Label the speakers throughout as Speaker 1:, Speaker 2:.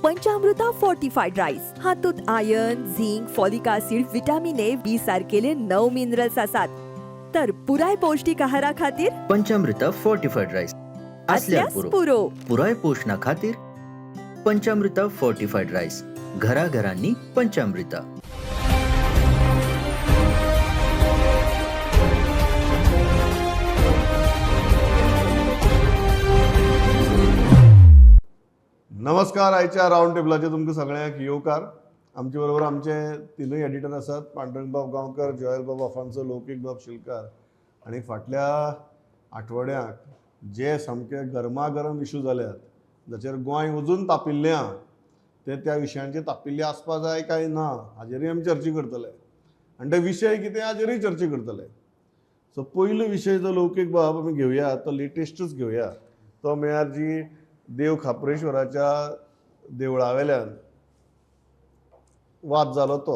Speaker 1: पंचामृता fortified rice हातूंत iron, zinc, folic acid, vitamin A, B सारकेले 9 minerals आसात. तर पुराय पौष्टिक आहारा खातीर
Speaker 2: पंचामृता फोर्टिफाईड राईस असल्यार
Speaker 1: असल्यास
Speaker 2: पुरो.
Speaker 1: पुरो.
Speaker 2: पुराय पोषणा खातीर पंचामृता फोर्टिफाईड राईस, घराघरांनी पंचामृता.
Speaker 3: नमस्कार. आयच्या रावंड टेबलाचेर तुमकां सगळ्यांक येवकार. आमचे बरोबर आमचे तिनूय एडिटर आसात, पांडुरंगबाब गांवकर, जोएलबाब आफान्सो, लौकीकबाब शिलकार. आनी फाटल्या आठवड्याक जे सामके गरमागरम इशू जाल्यात, जाचेर गोंय अजून तापिल्लें आहा, ते त्या विशयांचेर तापिल्लें आसपा जाय काय ना हाजेरूय आमी चर्चा करतले आनी ते विशय कितें हाजेरूय चर्चा करतले. सो पयलो विशय जो लौकीक बाब आमी घेवया तो लेटेस्टूच घेवया, तो म्हळ्यार जी देव खाप्रेश्वराच्या देवळा वेल्यान वाद जालो तो.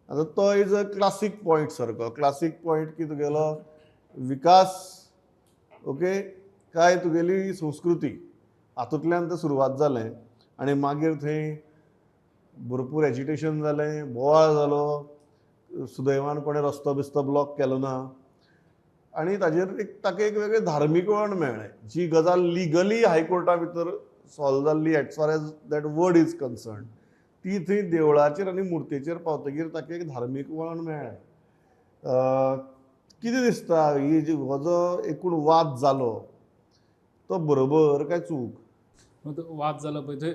Speaker 3: आतां तो is a classic point सारको, क्लासीक पॉयंट की तुगेलो विकास ओके काय तुगेली संस्कृती, हातूंतल्यान तें सुरवात जालें आनी मागीर थंय भरपूर एजिटेशन जालें, बोवाळ जालो. सुदैवान कोणें रस्तो बिस्तो ब्लॉक केलो ना आनी ताजेर एक ताका एक वेगळें धार्मीक वळण मेळ्ळें. जी गजाल लिगली हायकोर्टा भितर सॉल्व जाल्ली as far as that word is concern, ती थंय देवळाचेर आनी मुर्तेचेर पावतकीर ताका एक धार्मीक वळण मेळ्ळें. कितें दिसता, ही जी हो जो एकूण वाद जालो तो बरोबर काय चूक?
Speaker 4: तो वाद जालो पळय थंय,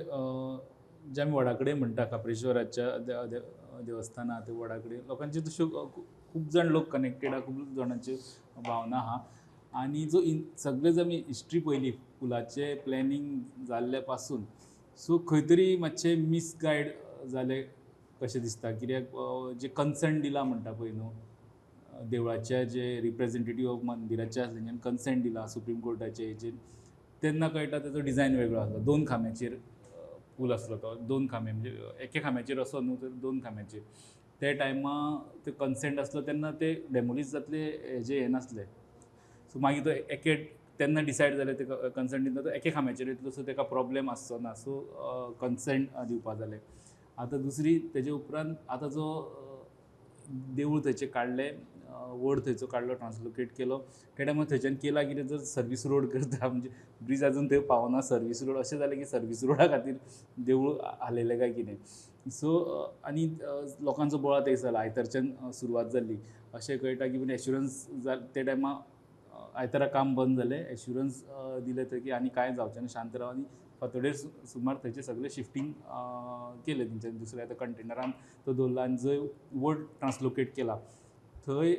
Speaker 4: जे आमी वडा कडेन म्हणटा खाप्रेश्वराच्या देवस्थान आहा ते वडा कडेन लोकांची तश्यो खूब जाण लोक कनेक्टेड आहा, खूब जाणांच्यो भावना आहा. आनी जो सगळे जर आमी हिस्ट्री पळयली पुलाचें प्लॅनिंग जाल्ले पासून, सो खंय तरी मातशें मिसगायड जालें कशें दिसता. कित्याक जें कन्संट दिलां म्हणटा पळय न्हू, देवळाचे जे रिप्रेजेंटेटीव ऑफ मंदिराचे आसले तेंच्यांनी कन्सेंट दिला सुप्रीम कोर्टाचे हेजेर, तेन्ना कळटा तेजो डिजायन वेगळो आसलो. 2 खांब्याचेर पूल आसलो तो, 2 खांबे म्हणजे एके खांब्याचेर असो न्हू तर 2 खांब्याचेर. ते टायमा ते कन्सेंट आसलो तेन्ना ते डेमोलीश जातले हेजें हें नासलें. सो मागीर तो एके तेन्ना डिसायड जालें ते कन्सेंट दितना तो एके खांब्याचेर येतलो, सो तेका प्रॉब्लेम आसचो ना, सो कन्सेंट दिवपा जालें. आतां दुसरी तेजे उपरांत आतां जो देवूळ थंयचें काडलें, वड थंयचो काडलो, ट्रान्सलोकेट केलो, त्या टायमार थंयच्यान केला कितें, जर सर्वीस रोड करता म्हणजे ब्रीज आजून थंय पावना, सर्वीस रोड अशें जालें की सर्वीस रोडा खातीर देवूळ हालयलें काय कितें. सो आनी लोकांचो बोवाळ थंय जाला, आयतारच्यान सुरवात जाल्ली अशें कळटा की एश्युरन्स त्या टायमा आयतारा काम बंद जालें, एश्युरन्स दिलें थंय की आनी कांय जावचें ना, शांत राव. आनी फांतोडेर सुमार थंयचें सगळें शिफ्टींग केलें तेंच्यांनी, दुसऱ्या आतां कंटेनरान तो दवरला आनी जंय वड ट्रान्सलोकेट केला थंय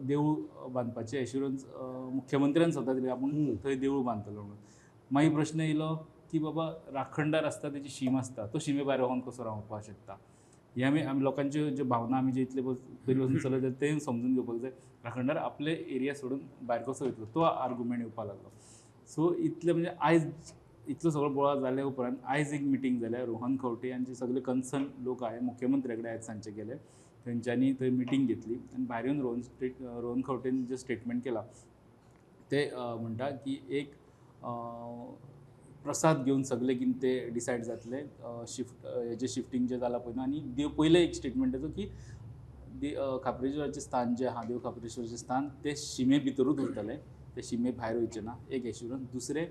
Speaker 4: देवूळ बांदपाचें एश्युरन्स मुख्यमंत्र्यान स्वता दिलें, आपूण थंय देवूळ बांदतलो म्हणून. मागीर प्रश्न येयलो की बाबा राखणदार आसता तेजी शीम आसता, तो शिमे भायर वचोन कसो रावपाक शकता. हे आमी आमी लोकांच्यो ज्यो भावना आमी जे इतले पयलीं पासून चलत तें समजून घेवपाक जाय. राखणदार आपले एरिया सोडून भायर कसो वयतलो तो आर्गुमेंट येवपाक लागलो. सो इतलें म्हणजे आयज इतलो सगळो बोवाळ जाले उपरांत आयज एक मिटींग जाल्या, रोहन खंवटे आनी सगळे कन्सर्न लोक आहाय मुख्यमंत्र्या कडेन आयज सांजचे गेले, तेंच्यांनी थंय मिटींग घेतली आनी भायर येवन रोहन खंवटेन जें स्टेटमेंट केलां ते म्हणटा की एक प्रसाद घेवन सगळे कितें ते डिसायड जातले शिफ्ट हेजें शिफ्टींग जें जालां पळय न्हू. आनी देव पयलें एक स्टेटमेंट तेजो की खाप्रेश्वराचें स्थान जें आहा, देव खाप्रेश्वराचें स्थान तें शिमे भितरूच उरतलें, तें शिमे भायर वयचें ना, एक एश्युरन्स. दुसरें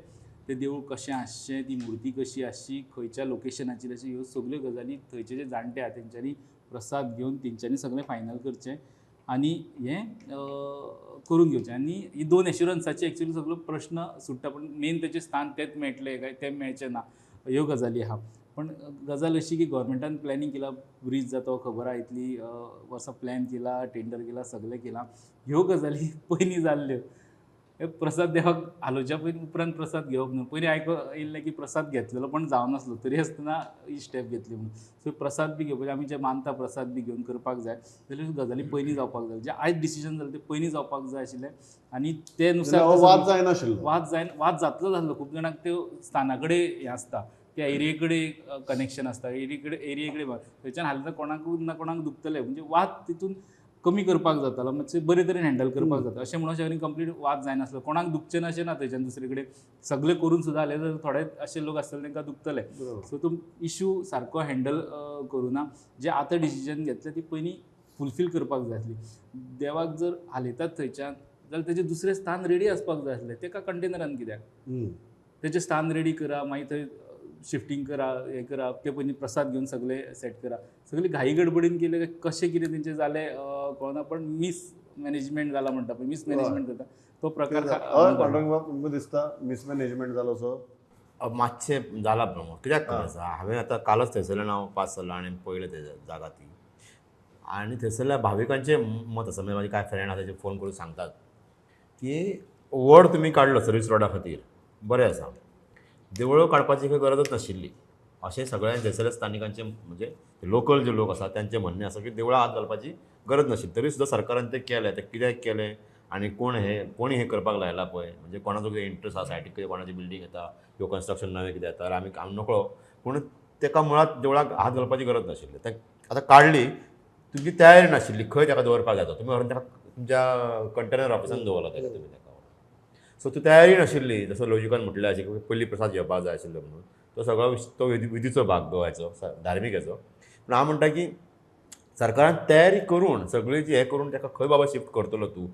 Speaker 4: तें देवूळ कशें आसचें, ती मुर्ती कशी आसची, खंयच्या लोकेशनाचेर आसची, ह्यो सगल्यो गजाली थंयचे जे जाणटे आहा तेंच्यांनी प्रसाद घेवन तेंच्यांनी सगळें फायनल करचें आनी हें करून घेवचें. आनी ही 2 एश्युरन्साचे एक्चुअली सगळो प्रश्न सुट्टा, पूण मेन तेचें स्थान तेंच मेळटलें काय तें मेळचें ना ह्यो गजाली आहा. पण गजाल अशी की गव्हर्मेंटान प्लॅनिंग केलां, ब्रीज जातो खबर आहा, इतली वर्सां प्लॅन केला, टेंडर केला, सगळें केलां, ह्यो गजाली पयलीं जाल्ल्यो. हे प्रसाद देवाक हालोवच्या पयलीं उपरांत प्रसाद घेवप न्हू, पयलीं आयको येयल्लें की प्रसाद घेतलेलो पण जावनासलो तरी आसतना ही स्टेप घेतली म्हणून. सो प्रसाद बी घेवपाक आमी जे मानता प्रसाद बी घेवन करपाक जाय जाल्यार गजाली पयलीं जावपाक जाय, जे आयज डिसिजन जालें तें पयलीं जावपाक जाय आशिल्लें आनी ते नुसार
Speaker 3: वाद जायनाशिल्लो,
Speaker 4: वाद जातलो जाल्लो. खूब जाणांक त्यो स्थाना कडेन हें आसता, त्या एरिये कडेन कनेक्शन आसता, एरिये कडेन थंयच्यान हालीं कोणाकूच ना कोणाक दुखतलें, म्हणजे वाद तितून कमी करपाक जातालो, मातशें बरे तरेन हँडल करपाक जाता अशें म्हणून शकना. कंप्लीट वाद जायनासलो, कोणाक दुखचें ना अशें ना. थंयच्यान दुसरे कडेन सगळें करून सुद्दां जालें जाल्यार थोडे अशे लोक आसतले तांकां दुखतले. सो तो इशू सारको हँडल करुना. जे आतां डिसिजन घेतलें ती पयलीं फुलफील करपाक जाय आसली. देवाक जर हालयतात थंयच्यान जाल्यार तेजें दुसरें स्थान रेडी आसपाक जाय आसलें. तेका कंटेनरान कित्याक? तेजें स्थान रेडी करा, मागीर थंय शिफ्टींग करा, हें करा, ते पयलीं प्रसाद घेवन सगळे सेट करा. सगळें घाई गडबडीन केलें. कशें कितें तेंचें जालें कळना, पण मिसमॅनेजमेंट जाला म्हणटा पळय, मिसमॅनेजमेंट जाता तो प्रकार.
Speaker 3: हय पांडुरंग बाब, तुमकां दिसता मिसमॅनेजमेंट जालो असो?
Speaker 5: मातशें जाला प्रमोद. कित्याक खबर आसा, हांवें आतां कालच थंयसरल्यान हांव पास जालो आनी पळयलें ते जागा ती, आनी थंयसरल्या भाविकांचें मत आसा, म्हणजे म्हाजे कांय फ्रेंड आसा ते फोन करून सांगतात की वड तुमी काडलो सर्वीस रोडा खातीर बरें आसा, देवळं काडपाची खंय गरजच नाशिल्ली अशें सगळ्या थंयसरल्या स्थानिकांचें, म्हणजे लोकल जे लोक आसा तांचें म्हणणें आसा की देवळां हात घालपाची गरज नाशिल्ली. तरी सुद्दां सरकारान तें केलें. तें कित्याक केलें आनी कोण हे कोणी हें करपाक लायलां पळय, म्हणजे कोणाचो कितें इंट्रस्ट आसा सायडीक, कितें कोणाची बिल्डींग येता किंवा कन्स्ट्रक्शन नवें कितें येता आमी आमी नकळो, पूण ताका मुळांत देवळाक हात घालपाची गरज नाशिल्ली. तें आतां काडली, तुमची तयारी नाशिल्ली खंय ताका दवरपाक जाता, तुमी व्हरून ताका तुमच्या कंटेनर ऑफिसान दवरला ताका तुमी ताका. सो ती तयारी नाशिल्ली. जसो लोजिकान म्हटलें अशें की पयलीं प्रसाद घेवपाक जाय आशिल्लो म्हणून, तो सगळो तो विधीचो भाग गोव्याचो धार्मीक हेचो. पूण हांव म्हणटा की सरकारान तयारी करून सगळी जी हें करून ताका खंय बाबा शिफ्ट करतलो तूं,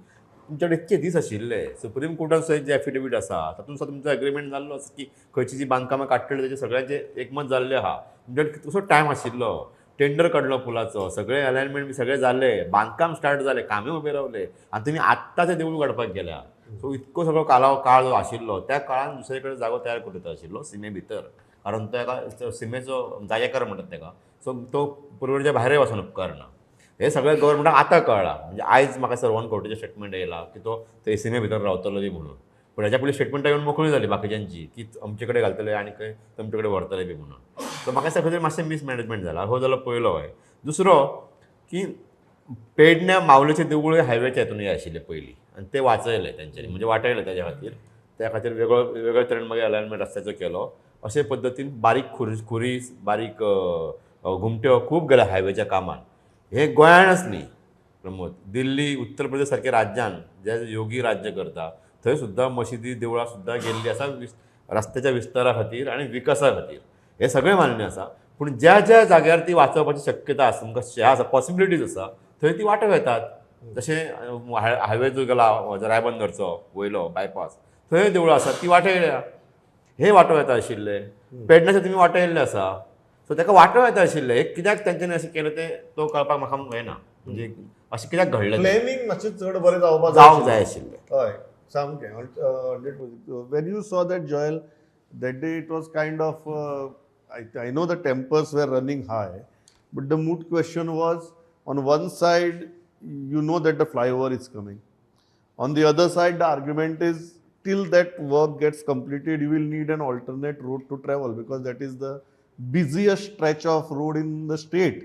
Speaker 5: तुमच्या कडेन इतके दीस आशिल्ले. सुप्रीम कोर्टान सुद्दां जे एफिडेवीट आसा तातूंत सुद्दां तुमचो एग्रीमेंट जाल्लो आसा की खंयची जी बांदकामां काडटली तेजें सगळ्यांचें एकमत जाल्लें आहा. तुमच्या कडेन कितलोसो टायम आशिल्लो, टेंडर काडलो पुलाचो, सगळें अलायनमेंट बी सगळें जालें, बांदकाम स्टार्ट जालें, कामय उबें रावलें आनी तुमी आत्तां तें देवूळ काडपाक गेल्या. सो इतको सगळो काळ जो आशिल्लो त्या काळान दुसरे कडेन जागो तयार करूं आशिल्लो सिमे भितर, कारण तो एका सिमेचो जागेकार म्हणटात ताका, सो तो पुर्वेच्या भायरय वचून उपकारना. हें सगळें गव्हर्मेंटाक आतां कळ्ळां. म्हणजे आयज म्हाका सर्वन कोर्टाचें स्टेटमेंट येयलां की तो थंय सिमे भितर रावतलो बी म्हणून, पूण हेच्या पयलीं स्टेटमेंटां येवन मोकळी जाली बाकीच्यांची की आमचे कडेन घालतले आनी खंय तुमचे कडेन व्हरतले बी म्हणून. सो म्हाका दिसता खंय तरी मातशें मिसमॅनेजमेंट जाला. हो जालो पयलो. हय, दुसरो की पेडण्या मावलेचें देवूळ हायवेच्या हितून हें आशिल्लें पयलीं आनी तें वाचयलें तेंच्यांनी, म्हणजे वाटयलें तेज्या खातीर, त्या खातीर वेगळो वेगळे तरेन मागीर अलायनमेंट रस्त्याचो केलो. अशे पद्दतीन बारीक खुरीस बारीक घुमट्यो खूब गेल्या हायवेच्या कामान. हें गोंयानच न्ही प्रमोद, दिल्ली उत्तर प्रदेश सारक्या राज्यान जे योगी राज्य करता थंय सुद्दां मशिदी देवळां सुद्दां गेल्लीं आसा रस्त्याच्या विस्तारा खातीर आनी विकासा खातीर. हें सगळें मान्य आसा, पूण ज्या ज्या जाग्यार ती वाचोवपाची शक्यता आसा, तुमकां हें आसा, पॉसिबिलिटीज आसा, थंय ती वाटोवं येतात. जशें हायवे जो गेला रायबंदरचो वयलो बायपास, थंय देवळां आसात ती वाटयल्या, हे वाटोवं येता आशिल्ले. पेडण्याचे तुमी वाटयल्ले आसा, सो ताका वाटोवं येता आशिल्लें. हें कित्याक तेंच्यांनी अशें केलें तें तो कळपाक म्हाका येना, म्हणजे अशें कित्याक घडलें,
Speaker 3: प्लॅनिंग मातशें चड बरें जावपाक
Speaker 5: जावंक जाय आशिल्लें.
Speaker 3: हय सामकें 100%. When you saw that Joel that day, it was kind of I know the tempers were running high, but the moot question was, on one side you know that the flyover is coming, on the other side the argument is till that work gets completed you will need an alternate road to travel, because that is the busiest stretch of road in the state.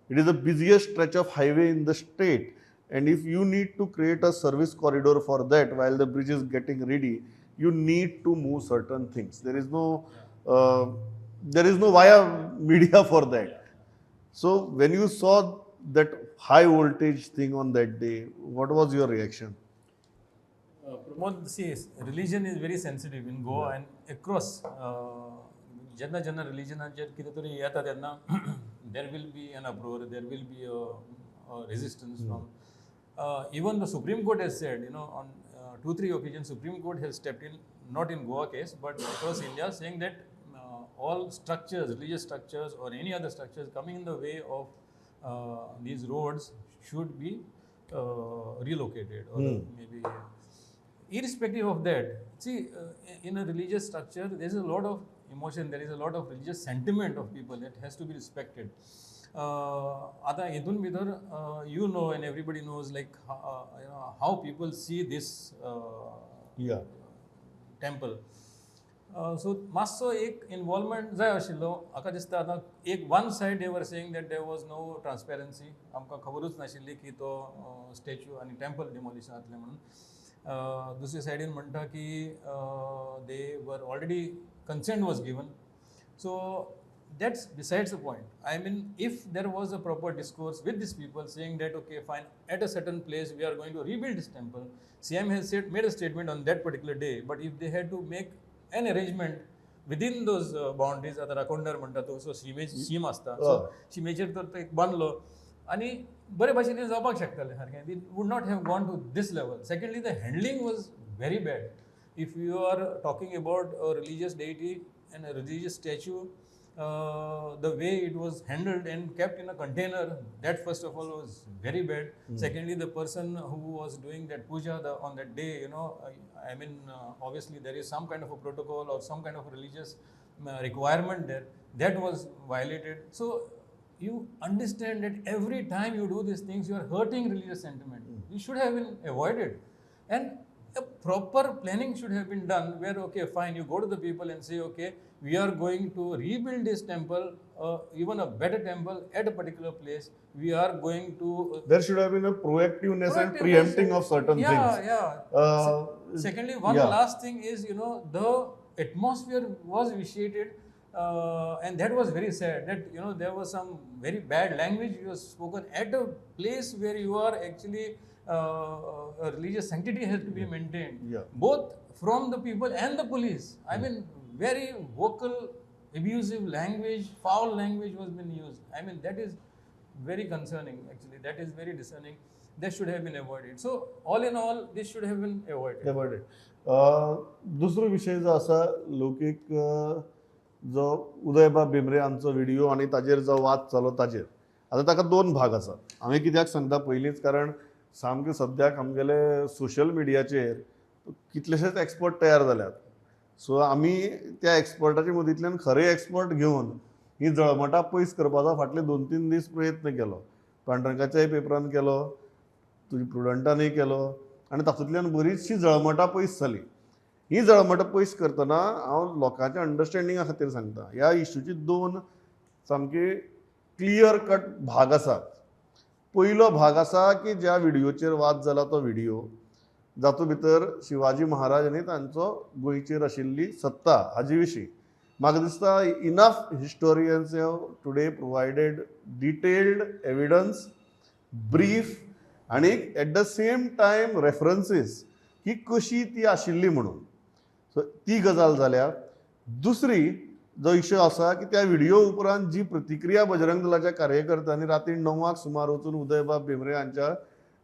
Speaker 3: It is the busiest stretch of highway in the state, and if you need to create a service corridor for that while the bridge is getting ready, you need to move certain things. There is no via media for that. So when you saw that high voltage thing on that day, what was your reaction?
Speaker 6: Pramod, see, religion is very sensitive in Goa and across. जेन्ना जेन्ना रिलीजनाचेर कितें तरी येता तेन्ना there will be an uproar, there will be a resistance from even the Supreme Court has said, you know, on 2-3 occasions Supreme Court has stepped in, not in Goa case but across India, saying that all structures, religious structures or any other structures coming in the way of these roads should be relocated or maybe irrespective of that. See, in a religious structure there is a lot of emotion, there is a lot of religious sentiment of people that has to be respected. आता हितून भितर you know and everybody knows like you know how people see this temple. So मातसो एक involvement जाय आशिल्लो म्हाका दिसता. आतां एक one side they were saying that there was no transparency, आमकां खबरूच नाशिल्ली की तो स्टॅच्यू आनी टेम्पल डिमॉलिशन जातलें म्हणून. दुसरे सायडीन म्हणटा की they were already consent was given. So That's besides the point. I mean, if there was a proper discourse with these people saying that, okay, fine, at a certain place we are going to rebuild this temple. CM has said, made a statement on that particular day, but if they had to make an arrangement within those boundaries, आता राखोंडर म्हणटा तो, so शिमे शीम आसता, so शिमेचेर तर तो एक बांदलो आनी बरे भाशेन तें जावपाक शकतालें सारकें. It would not have gone to this level. Secondly, the handling was very bad. If you are talking about a religious deity and a religious statue, the way it was handled and kept in a container, that first of all was very bad. Secondly, the person who was doing that puja on that day, I mean, obviously there is some kind of a protocol or some kind of religious requirement there, that was violated. So you understand that every time you do these things, you are hurting religious sentiment. You should have been avoided. And a proper planning should have been done where, okay, fine, you go to the people and say, okay, we are going to rebuild this temple, even a better temple at a particular place. We are going to...
Speaker 3: There should have been a proactiveness and preempting of certain things.
Speaker 6: Yeah. Secondly, one last thing is, you know, the atmosphere was vitiated, and that was very sad that, you know, there was some very bad language was spoken at a place where you are actually... a religious sanctity has to be maintained, both from the people and the police. I mean, very vocal, abusive language, foul language was being used. I mean, that is very concerning actually. That is very discerning. That should have been avoided. So, all in all, this should have been avoided.
Speaker 3: Avoided. दुसरो विषय जो आसा लौकीक, जो उदयबाब भेंब्रे हांचो video आनी ताजेर जो वाद जालो ताजेर आतां ताका दोन भाग आसा. हांवें कित्याक सांगता पयलींच, कारण सामकें सद्याक आमगेले सोशल मिडियाचेर कितलेशेच एक्सपर्ट तयार जाल्यात. सो आमी त्या एक्सपर्टाच्या मदींतल्यान खरे एक्सपर्ट घेवन ही जळमटां पयस करपाचो फाटले 2-3 दीस प्रयत्न केलो. पांडुरंगाच्याय पेपरान केलो, तुजी प्रुडंटानूय केलो आनी तातूंतल्यान बरीचशी जळमटां पयस जाली. ही जळमटां पयस करतना हांव लोकांच्या अंडरस्टँडिंगा खातीर सांगता, ह्या इशूची दोन सामके क्लियर कट भाग आसात. पयलो भाग आसा की ज्या व्हिडियोचेर वाद जाला तो व्हिडियो, जातूंत भितर शिवाजी महाराज आनी तांचो गोंयचेर आशिल्ली सत्ता हाजे विशीं म्हाका दिसता enough historians have today provided detailed evidence, brief आनी at the same time references की कशी ती आशिल्ली म्हणून. सो ती गजाल जाल्या. दुसरी जो इशू आसा की त्या व्हिडिओ उपरांत जी प्रतिक्रिया बजरंग दलाच्या कार्यकर्त्यांनी राती 9 सुमार वचून उदयबाब भेंब्रे हांच्या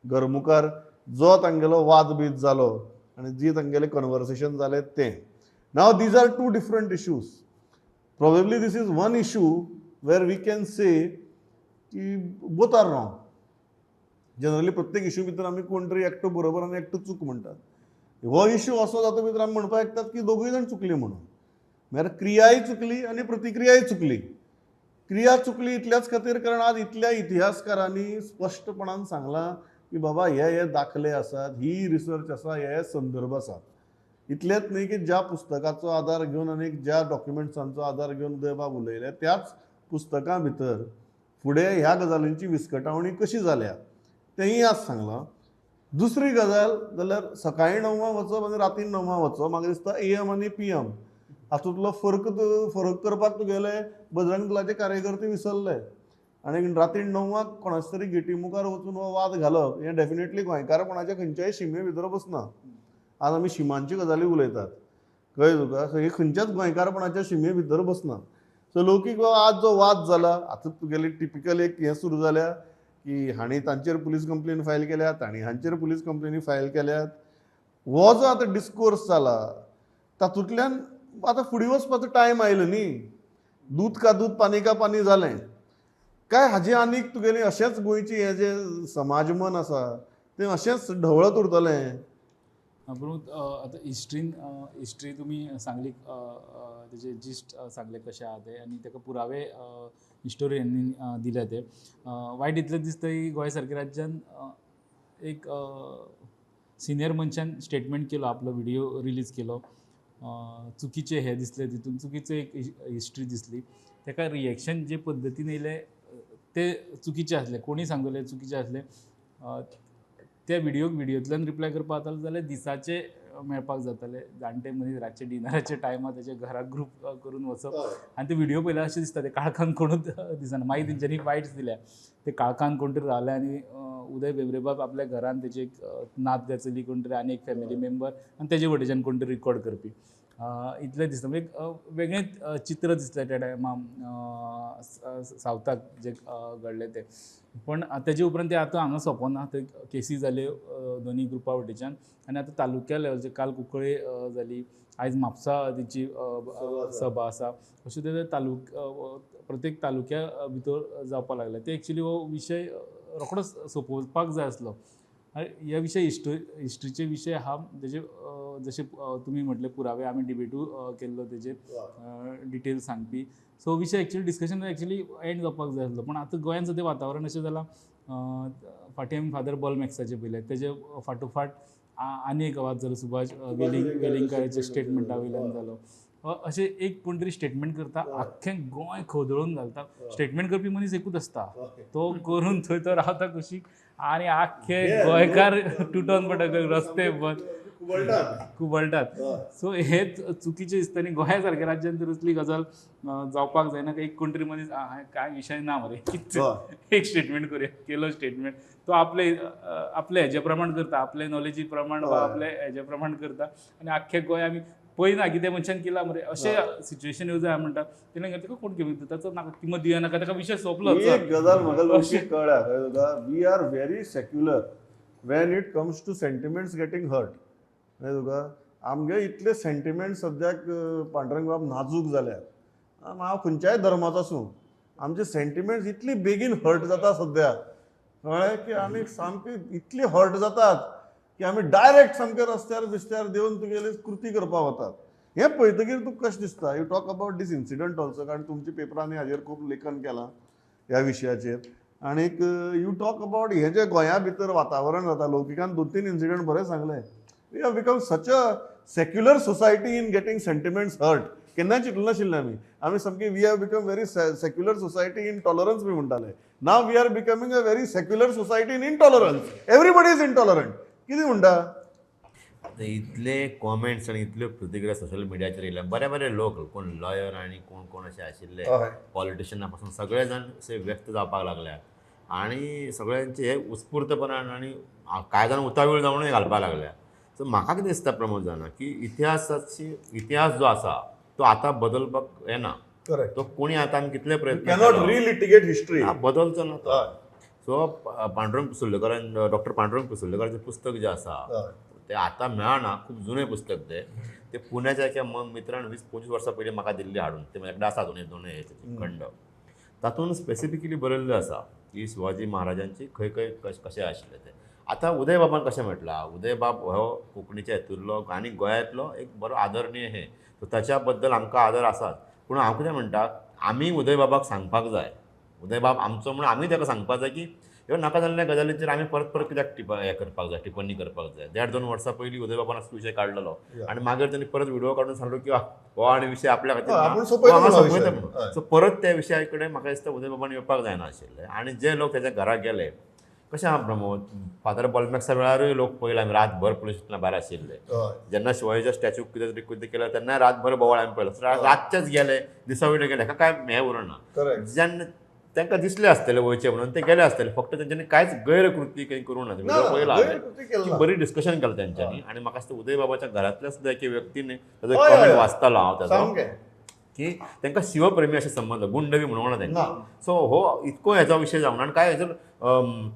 Speaker 3: घरमुखार जो तांगेलो वाद बीत जालो आनी जी तांगेलें कन्वर्सेशन जालें तें. Now these are two different issues. Probably this is one issue where we can say की बोथ are wrong. Generally प्रत्येक इशू भितर आमी कोण तरी एकटो बरोबर आनी एकटो चूक म्हणटात. हो इशू असो जातूंत भितर आमी म्हणपाक शकतात की दोगूय जाण चुकली म्हणून. म्हळ्यार क्रियाय चुकली आनी प्रतिक्रियाय चुकली. क्रिया चुकली इतल्याच खातीर कारण आज इतल्या इतिहासकारांनी स्पश्टपणान सांगलां की बाबा हे हे दाखले आसात, ही रिसर्च आसा, हे हे संदर्भ आसात. इतलेंच न्ही की ज्या पुस्तकाचो आदार घेवन आनी ज्या डॉक्युमेंट्सांचो आदार घेवन उदयबाब उलयले त्याच पुस्तकां भितर फुडें ह्या गजालींची विस्कटावणी कशी जाल्या तेंय आज सांगलां. दुसरी गजाल जाल्यार सकाळीं 9 वचप आनी राती 9 वचप, म्हाका दिसता AM आनी PM हातूंतलो फरक फरक करपाक तुगेले बजरंग दलाचे कार्यकर्ते विसरले आनी राती 9 कोणाच तरी गेटी मुखार वचून हो वाद घालप हें डेफिनेटली गोंयकारपणाच्या खंयच्याय शिमे भितर बसना. आज आमी शिमांच्यो गजाली उलयतात, कळ्ळें तुका, सो हे खंयच्याच गोंयकारपणाच्या शिमे भितर बसना. सो लौकीक आज जो वाद जाला आतां तुगेली टिपिकल एक हें सुरू जाल्या की हांणी तांचेर पुलीस कंप्लेन फायल केल्या, तांणी हांचेर पुलीस कंप्लेनी फायल केल्यात. हो जो आतां डिस्कोर्स जाला तातूंतल्यान आतां फुडें वचपाचो टायम आयलो न्ही. दूद का दूद पानी का पानी जालें काय हाजें आनीक तुगेलें अशेंच गोंयचें हें जें समाज मन आसा तें अशेंच ढवळत उरतलें.
Speaker 4: पूण आतां हिस्ट्रीन हिस्ट्री तुमी सांगली, तेजे जिस्ट सांगले कशें आहा तें आनी ताका पुरावे हिस्टोरियनांनी दिले ते. वायट इतलें दिसता की गोंय सारक्या राज्यान एक सिनियर मनशान स्टेटमेंट केलो, आपलो व्हिडियो रिलीज केलो, चुकीचें हें दिसलें, तितून चुकीचें एक हिस्ट्री दिसली, ताका रिएक्शन जे पद्दतीन येयलें तें चुकीचें आसलें, कोणी सांगलें चुकीचें आसलें. त्या व्हिडियोक व्हिडियोंतल्यान रिप्लाय करपा जातालो जाल्यार दिसाचे मेळपाक जाताले. जाणटे मनीस रातचे डिनराच्या टायमार तेच्या घरा ग्रूप करून वचप आनी ते व्हिडिओ पळयल्यार अशें दिसता ते काळखान कोणूच दिसना. मागीर तेंच्यांनी वायट्स दिल्या, ते काळखान कोण तरी रावले आनी उदय भेंब्रेबाब आपल्या घरान तेची एक नात काय चली कोण तरी आनी एक फॅमिली मेंबर आनी तेजे वटेच्यान कोण तरी रिकॉर्ड करपी, इतलें दिसता. म्हणजे एक वेगळें चित्र दिसलें त्या टायमा सावथाक जें घडलें तें. पण तेजे उपरांत तें आतां हांगा सोंपोना, ते केसी जाल्यो दोनी ग्रुपा वटेच्यान आनी आतां तालुक्या लेवलचेर काल कुंकळे जाली, आयज म्हापसा तेची सभा आसा. अशें ते प्रत्येक तालुक्या भितर जावपाक लागले. ते एक्चुली हो विशय रोखडोच सोंपोवपाक जाय आसलो. हे विशय हिस्ट्रीचे विशय आहा तेजे, जशे तुमी म्हटले पुरावे आमी डिबेटूय केल्लो तेजेर डिटेल सांगपी. सो विशय एक्चुली डिस्कशन एक्चुली एंड जावपाक जाय आसलो. पण आतां गोंयांत सद्या वातावरण अशें जालां, फाटीं आमी फादर बॉल मॅक्साचें पळयलें, तेजे फाटोफाट आनी एक आवाज जालो सुभाष वेलिंगकाराच्या स्टेटमेंटा वयल्यान जालो. अशें एक कोण तरी स्टेटमेंट करता, आख्खें गोंय खवदळून घालता. स्टेटमेंट करपी मनीस एकूच आसता, तो करून थंय तो रावता कुशीक आनी आख्खे गोंयकार तुटोन पडटा, रस्ते बंद खुबळटात. सो हे चुकीचें दिसता आनी गोंया सारक्या राज्यान तर असली गजाल जावपाक जायना. एक कोण तरी मनीस कांय विशय ना मरे, एक स्टेटमेंट करुया, केलो स्टेटमेंट, तो आपले आपले हेजे प्रमाण करता, आपले नॉलेजी प्रमाण वा आपले हेजे प्रमाण करता आनी आख्खे गोंय आमी पळयना कितें मनशान केलां मरे. अशें सिच्युएशन येवं जाय म्हणटा तेणें ताका कोण कितें ताचो नाका किंमत दिवया नाका, ताका विशय सोंपलो.
Speaker 3: एक गजाल म्हाका लोकांक कळ्ळ्या, we are very secular when it comes to sentiments getting hurt. तुका आमगे इतले सेंटिमेंट्स सद्याक पांडुरंग बाब नाजूक जाल्यात. हांव खंयच्याय धर्माचो आसूं, आमचे सेंटिमेंट्स इतली बेगीन हर्ट जाता सद्या, कळ्ळें की आमी सामके इतली हर्ट जातात की आमी डायरेक्ट सामके रस्त्यार बिस्त्यार देवन तुगेली कृती करपाक वतात. हें पळयतकीर तुका कशें दिसता? You talk about this incident also, कारण तुमच्या पेपरांनी हाजेर खूब लेखन केलां ह्या विशयाचेर. आनीक you talk about हें जें गोंया भितर वातावरण जाता, लौकिकान 2-3 इन्सिडंट बरें सांगलें. We have become such a secular society in getting sentiments hurt. केन्ना चिंतलें नाशिल्लें आमी, आमी सामकी we have become very secular society in tolerance बी म्हणटाले. Now we are becoming a very secular society in intolerance. Everybody is intolerant. कितें म्हणटा?
Speaker 5: आतां इतले कॉमेंट्स आनी इतल्यो प्रतिक्रिया सोशल मिडियाचेर येयल्या, बरे बरे लोक, कोण लॉयर आनी कोण कोण अशे आशिल्ले पॉलिटिशियना पासून सगळे जाण अशे व्यक्त जावपाक लागल्यात आनी सगळ्यांचे हे उत्स्फूर्तपणान आनी कांय जाण उतावीळ जावनूय घालपाक लागल्या. सो म्हाका कितें दिसता प्रमोद जाणा की इतिहास जो आसा तो आतां बदलपाक येना. तो कोणी आतां आमी कितले प्रयत्न
Speaker 3: रिलिटिगेट हिस्ट्री
Speaker 5: बदलचो ना तो. सो पांडुरंग पिसुर्लेकारान, डॉक्टर पांडुरंग पिसुर्लेकाराचें पुस्तक जें आसा तें आतां मेळना, खूब जुनें पुस्तक तें. तें पुण्याच्या एका मित्रान 20-25 वर्सां पयलीं म्हाका दिल्लें हाडून, तें म्हज्या कडेन आसा दोन हे खंड. तातूंत स्पेसिफिकली बरयल्लें आसा की शिवाजी महाराजांची खंय खंय कशें आशिल्लें तें. आतां उदयबाबान कशें म्हटलां, उदयबाब हो कोंकणीच्या हेतूंतलो आनी गोंयांतलो एक बरो आदरणीय हे, सो ताच्या बद्दल आमकां आदर आसाच. पूण हांव कितें म्हणटा, आमी उदयबाबाक सांगपाक जाय, उदयबाब आमचो म्हणून आमी ताका सांगपाक जाय की ह्यो नाका जाल्ल्या गजालींचेर आमी परत परत कित्याक हें करपाक जाय, टिप्पणी करपाक जाय. 1.5-2 वर्सां पयलीं उदयबाबान असो विशय काडलेलो आनी मागीर तांणी परत व्हिडिओ काडून सांगलो की हो आनी विशय आपल्या खातीर सोंपयता म्हणून. सो परत त्या विशया कडेन म्हाका दिसता उदयबाबान येवपाक जायना आशिल्लें. आनी जे लोक ताच्या घरा गेले, कशें आहा प्रमोद, फादर बॉलमॅक्सा वेळारूय लोक पळयले आमी रातभर पुलीस स्टेशना भायर आशिल्ले. जेन्ना शिवाजीच्या स्टॅच्यूक कितें तरी कृती केल्या तेन्ना रातभर बोवाळ आमी पळयलो. रातचेच गेले, दिसा वयले गेले, हाका कांय हें उरना. जेन्ना तांकां दिसलें आसतलें वयचें म्हणून ते गेले आसतले, फक्त तेंच्यांनी कांयच गैरकृती काही करूंक ना. पळयला हांवें, बरी डिस्कशन केलें तेंच्यांनी. आनी म्हाका दिसता उदयबाबाच्या घरांतल्या सुद्दां एके व्यक्तीन ताजो कॉमेंट वाचतालो हांव ताजो, की तांकां शिवप्रेमी अशें संबंद, गुंड बी म्हणूंक ना तांकां. सो हो इतको हेजो विशय जावना आनी कांय हेजो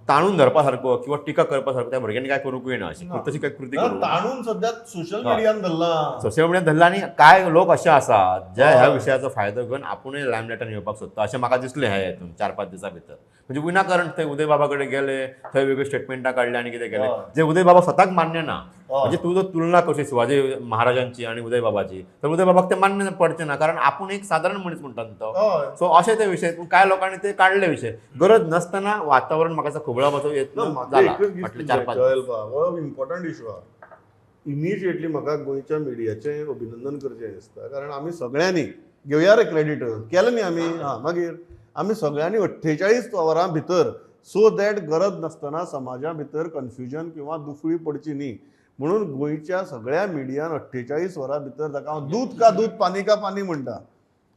Speaker 5: ताणून धरपा सारको किंवा टिका करपा सारको त्या भुरग्यांनी काय करूंकूय ना, अशी तशी काय कृती करूंक
Speaker 3: ताणून सद्या सोशल मिडियान धरला, सोशल
Speaker 5: मिडियान धरला. आनी कांय लोक अशे आसात जे ह्या विशयाचो फायदो घेवन आपुणूय लायमलायटान येवपाक सोदता अशें म्हाका दिसलें ह्या हेतून 4-5 दिसां भितर. म्हणजे विनाकारण थंय उदयबाबा कडेन गेले, थंय वेगळ्यो स्टेटमेंटां काडली आनी कितें केलें जे उदयबाबा स्वताक मान्य ना. म्हणजे तूं जर तुलना करशी शिवाजी महाराजांची आनी उदयबाबाची तर उदयबाबाक तें मान्य पडचें ना, कारण आपूण एक सादारण मनीस म्हणटा तो. सो अशे ते विशय कांय लोकांनी ते काडले विशय गरज नासतना वातावरण म्हाका खुबळापाचो यत्न जाला फाटले 4-5
Speaker 3: हो इम्पॉर्टंट इशू आहा. इमिजिएटली म्हाका गोंयच्या मिडियाचें अभिनंदन करचें दिसता, कारण आमी सगळ्यांनी घेवया रे क्रेडीट केलें न्ही आमी. हां, मागीर आमी सगळ्यांनी 48 वरां भितर सो that गरज नासतना समाजा भितर कन्फ्युजन किंवा दुफळी पडची न्ही म्हणून गोंयच्या सगळ्या मिडियान 48 वरां भितर ताका हांव दूद का दूद पानी का पानी म्हणटा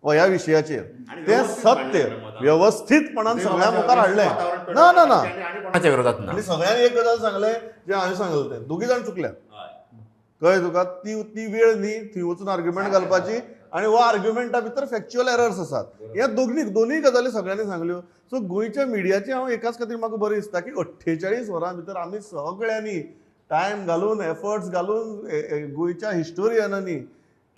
Speaker 3: ह्या विशयाचेर. तें सत्य वेवस्थीतपणान सगळ्या मुखार हाडलें. ना ना ना
Speaker 5: कोणाच्या विरोधात ना.
Speaker 3: आनी सगळ्यांनी एक गजाल सांगलें जें हांवें सांगलें तें दोगी जाण चुकल्यात. कळ्ळें तुका? ती ती वेळ न्ही थंय वचून आर्ग्युमेंट घालपाची आनी हो आर्ग्युमेंटा भितर फॅक्च्युअल एरर्स आसात. ह्या दोनूय गजाली सगळ्यांनी सांगल्यो. सो गोंयच्या मिडियाचे हांव एकाच खातीर म्हाका बरें दिसता की 48 वरां भितर आमी सगळ्यांनी टायम घालून एफर्ट्स घालून गोंयच्या हिस्टोरियनांनी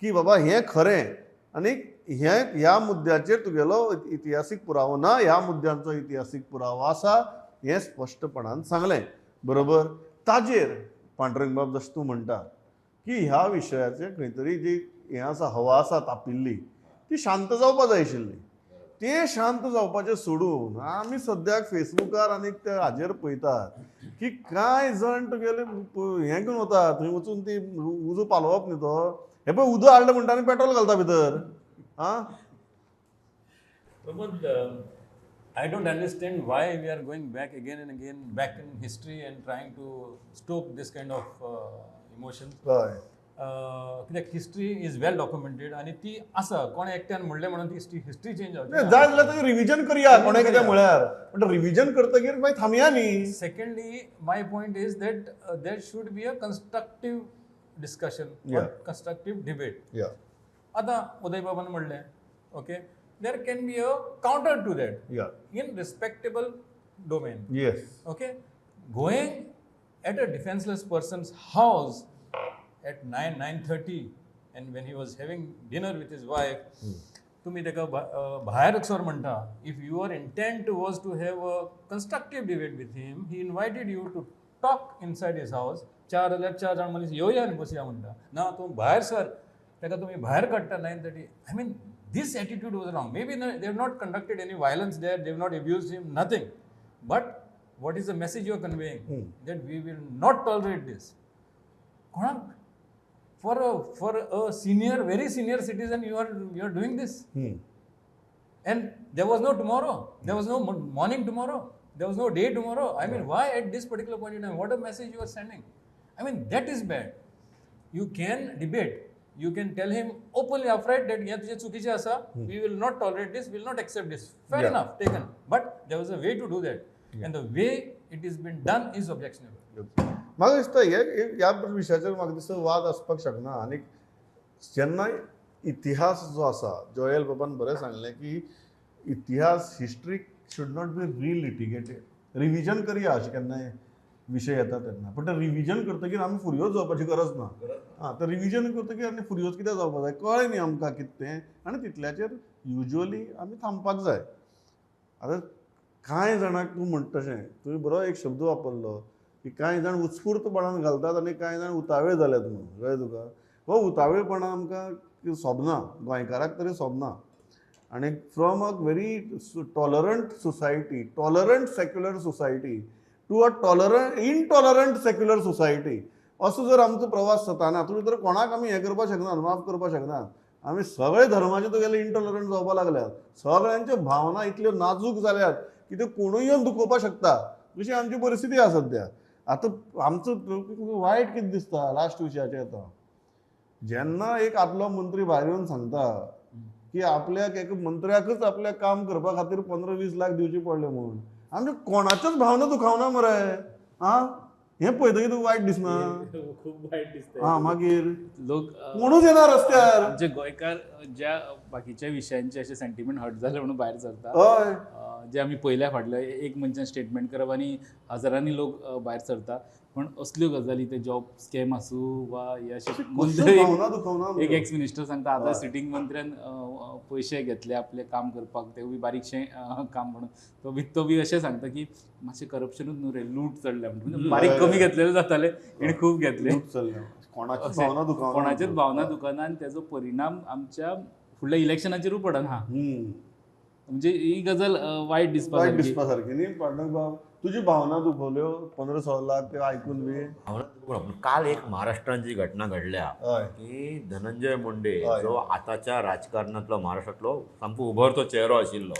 Speaker 3: की बाबा हें खरें आनी हें ह्या मुद्द्याचेर तुगेलो इतिहासीक पुरावो ना, ह्या मुद्द्यांचो इतिहासीक पुरावो आसा हें स्पश्टपणान सांगलें. बरोबर. ताजेर पांडुरंग बाब जशें तूं म्हणटा की ह्या विशयाचेर खंय तरी जी हें आसा हवा आसा तापिल्ली ती शांत जावपा जाय आशिल्ली. तें शांत जावपाचें सोडून आमी सद्याक फेसबुकार आनी त्या हाजेर पळयतात की कांय जाण तुगेले हें घेवन वता थंय वचून ती उजो पालोवप न्ही तो हे पळय उदक हाडलें म्हणटा आनी पेट्रोल घालता भितर. आं
Speaker 6: Pramod, I don't understand why we are going back again and again back in history and trying to stoke this kind of emotions.
Speaker 3: हय.
Speaker 6: कित्याक हिस्ट्री is well documented आनी ती आसा कोण एकट्यान म्हणलें म्हणून ती हिस्ट्री चेंज जावची
Speaker 3: जाय जाल्यार तुवें रिविजन करया कोणें कितें म्हळ्यार, पण रिविजन करतकीर मागीर थांबया न्ही.
Speaker 6: Secondly, my point is that there should be a constructive discussion or constructive debate. आतां उदय बाबान म्हणलें, okay, there can be a counter to that in respectable domain.
Speaker 3: Yes.
Speaker 6: Okay, going at a defenseless person's house at 9:30 and when he was having dinner with his wife, तुम्ही ताका भायर sir म्हणटा. If your intent was to have a constructive debate with him, he invited you to talk inside his house. 4 जाल्यार 4 जाण मनीस येवया आनी बसया म्हणटा. ना तूं भायर सर, ताका तुमी भायर काडटा 9:30. I mean this attitude was wrong. Maybe they have not conducted any violence there, they have not abused him, nothing. But what is the message you are conveying? That we will not tolerate this. कोणाक for a senior, very senior citizen, you are doing this. And there was no tomorrow. There was no morning tomorrow. There was no day tomorrow. I mean, why at this particular point in time? What a message you are sending? I mean, that is bad. You can debate. You can tell him openly, upright that हे तुजें चुकीचें आसा. We will not tolerate this. We will not accept this. Fair enough, taken. But there was a way to do that, and the way it has been done is objectionable.
Speaker 3: म्हाका दिसता हे ह्या विशयाचेर म्हाका दिसता वाद आसपाक शकना. आनी जेन्ना इतिहास जो आसा, जोएल बाबान बरें सांगलें की इतिहास history should not be relitigated. Revision करया अशें केन्नाय विशय येता तेन्ना, पूण तें रिविजन करतकीर आमी फुरयोज जावपाची गरज ना. आं, तर रिविजन करतकीर आनी फुरयोज कित्याक जावपाक जाय कळ्ळें न्ही आमकां कितें तें, आनी तितल्याचेर युज्युअली आमी थांबपाक जाय. आतां कांय जाणांक तूं म्हणटा तशें तुवें बरो एक शब्द वापरलो की कांय जाण उत्स्फूर्तपणान घालतात आनी कांय जाण उतावेळ जाल्यात म्हणून. कळ्ळें तुका? हो उतावेळपणा आमकां सोबना, गोंयकाराक तरी सोबना. आनी from a very tolerant society, tolerant secular society to a tolerant intolerant secular society असो जर आमचो प्रवास जाता ना, तुमी तर कोणाक आमी हें करपाक शकनात, माफ करपाक शकनात. आमी सगळे धर्माचे तुगेले इंटॉलरंट जावपाक लागल्यात. सगळ्यांच्यो भावना इतल्यो नाजूक जाल्यात की त्यो कोणूय येवन दुखोवपाक शकता, अशी आमची परिस्थिती आसा सद्या. आतां आमचो वायट कितें दिसता लास्ट विशयाचेर येता, जेन्ना एक आदलो मंत्री भायर येवन सांगता की आपल्याक एका मंत्र्याकच आपल्याक काम करपा खातीर 15-20 लाख दिवचे पडले म्हणून, आमच्यो कोणाच्योच भावना दुखावना मरे. आं, हें पळयतकीर तुका वायट दिसना?
Speaker 4: खूब वायट दिसता.
Speaker 3: आं, मागीर
Speaker 4: लोक
Speaker 3: कोणूच येना रस्त्यार.
Speaker 4: आमचे गोंयकार ज्या बाकीच्या विशयांचे अशे सेंटिमेंट हर्ट जाले म्हणून भायर सरता.
Speaker 3: हय,
Speaker 4: जे आमी पयल्या फाटले एक मनशान स्टेटमेंट करप आनी हजारांनी लोक भायर सरता. पण असल्यो गजाली, ते जॉब स्कॅम आसूं वा हे अशे मंत्री, एक एक्स मिनिस्टर सांगता आतां सिटींग मंत्र्यान पयशे घेतले आपले काम करपाक, तेवूय बारीकशें काम म्हणून तो बी अशें सांगता की मातशें करप्शनूच न्हू रे, लूट चडल्या म्हणून. बारीक कमी घेतलेले जाताले, हेणी खूब घेतले. कोणाचेच भावना दुखना आनी तेजो परिणाम आमच्या फुडल्या इलेक्शनाचेरूय पडना. म्हणजे ही गजाल वायट दिसपा
Speaker 3: वायट दिसपा सारकी न्ही. पांडुरंग बाब, तुजी भावना दुखवल्यो 15-16 लाख ते आयकून बी?
Speaker 5: भावना काल एक महाराष्ट्रान जी घटना घडल्या की धनंजय मुंडे जो आताच्या राजकारणांतलो महाराष्ट्रांतलो सामको उभरतो चेहरो आशिल्लो,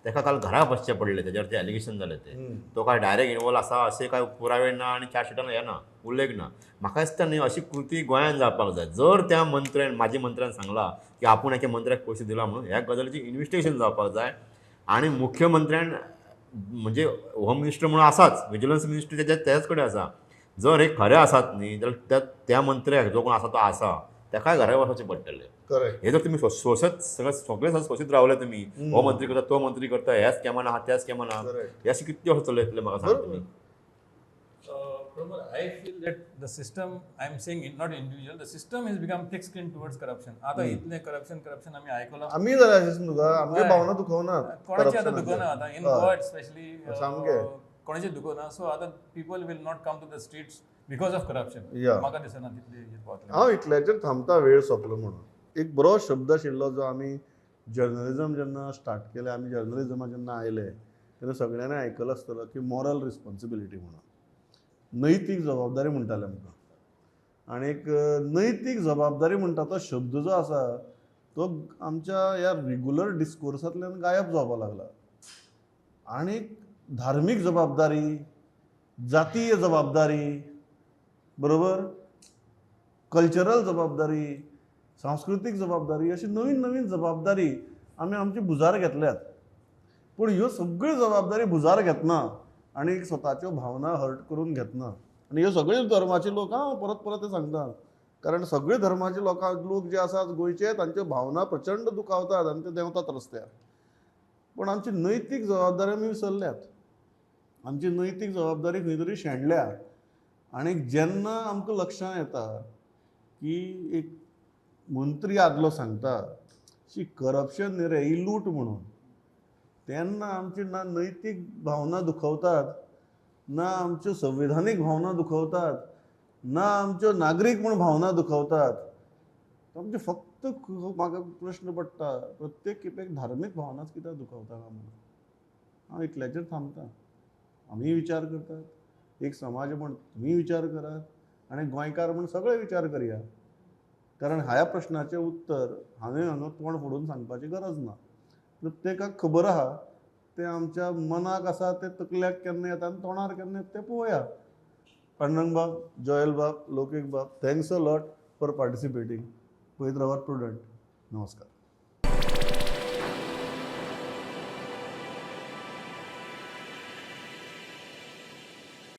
Speaker 5: ताका काल घरा बसचें पडलें, तेजेर ते एलिगेशन जालें ते. तो काय डायरेक्ट इनवॉल्व आसा अशें काय पुरावे ना आनी चार्जशिटान हें ना, उल्लेख ना. म्हाका दिसता न्ही अशी कृती गोंयांत जावपाक जाय. जर त्या मंत्र्यान, म्हाजी मंत्र्यान सांगलां की आपूण एके मंत्र्याक पयशे दिला म्हणून, ह्या गजालीची इन्वेस्टिगेशन जावपाक जाय. आनी मुख्यमंत्र्यान म्हणजे होम मिनिस्टर म्हणून आसाच, विजिलन्स मिनिस्टर तेज्या त्याच कडेन आसा. जर हे खरें आसात न्ही जाल्यार त्या मंत्र्याक जो कोण आसा तो आसा ताकाय घरा वचचें पडटलें.
Speaker 3: करेक्ट.
Speaker 5: हे जर तुमी सोशत सगळे सगळे सोशीत रावले तुमी, हो मंत्री करता तो मंत्री करता, ह्या स्कॅमान आहा त्या स्कॅमान आहा, हे अशें कितले वर्सां चलयतले म्हाका सांग तुमी.
Speaker 6: Pramod, I feel that the system, I am saying not individual, the system has become thick skinned towards corruption. आतां इतलें करप्शन करप्शन आमी आयकलां,
Speaker 3: आमी जाल्यार अशें तुका आमगे भावना दुखोवना,
Speaker 6: कोणाची आतां दुखोवना आतां इन गोवा स्पेशली
Speaker 3: सामकें
Speaker 6: कोणाची दुखोवना. सो आतां people will not come to the streets because of corruption. म्हाका दिसना तितली पावतलें.
Speaker 3: हांव इतल्याचेर थांबता, वेळ सोंपलो म्हणून. एक बरो शब्द आशिल्लो जो आमी जर्नलिजम जेन्ना स्टार्ट केलें, आमी जर्नलिजमा जेन्ना आयले तेन्ना सगळ्यांनी आयकलो आसतलो की मॉरल रिस्पॉन्सिबिलिटी म्हणून, नैतीक जबाबदारी म्हणटाले आमकां. आनी एक नैतीक जबाबदारी म्हणटा तो शब्द जो आसा तो आमच्या ह्या रेगुलर डिस्कोर्सांतल्यान गायब जावपाक लागला. आनी धार्मीक जबाबदारी, जातीय जबाबदारी, बरोबर, कल्चरल जबाबदारी, सांस्कृतीक जबाबदारी, अशी नवीन नवीन जबाबदारी आमी आमची भुजार घेतल्यात. पूण ह्यो सगळ्यो जबाबदारी भुजार घेतना आनी स्वताच्यो भावना हर्ट करून घेतना, आनी ह्यो सगळे धर्माचे लोक, हांव परत परत ते सांगता, कारण सगळे धर्माचे लोक जे आसात गोंयचे तांच्यो भावना प्रचंड दुखावतात आनी ते देंवतात रस्त्यार. पूण आमची नैतीक जबाबदारी आमी विसरल्यात, आमची नैतीक जबाबदारी खंय तरी शेणल्या. आनी जेन्ना आमकां लक्षांत येता की एक मंत्री आदलो सांगता की करप्शन न्ही रे ही लूट म्हणून, तेन्ना आमची ना नैतीक भावना दुखवतात, ना आमच्यो संविधानीक भावना दुखवतात, ना आमच्यो नागरीक म्हूण भावना दुखवतात. आमचे फक्त म्हाका प्रश्न पडटा प्रत्येक खेपेक धार्मीक भावनाच कित्याक दुखवता काय म्हणून. हांव इतल्याचेर थांबता. आमी विचार करतात एक समाज म्हण, तुमी विचार करात आनी गोंयकार म्हण सगळे विचार करया, कारण ह्या प्रश्नाचें उत्तर हांवें हांगा तोंड फोडून सांगपाची गरज ना. प्रत्येकाक खबर आहा, तें आमच्या मनाक आसा, तें तकल्याक केन्ना येता आनी तोंडार केन्ना येता तें पळोवया. पांडुरंग बाब, जोयल बाब, लोकेक बाब, thanks a lot for participating. पळयत रावात प्रुडंट. नमस्कार.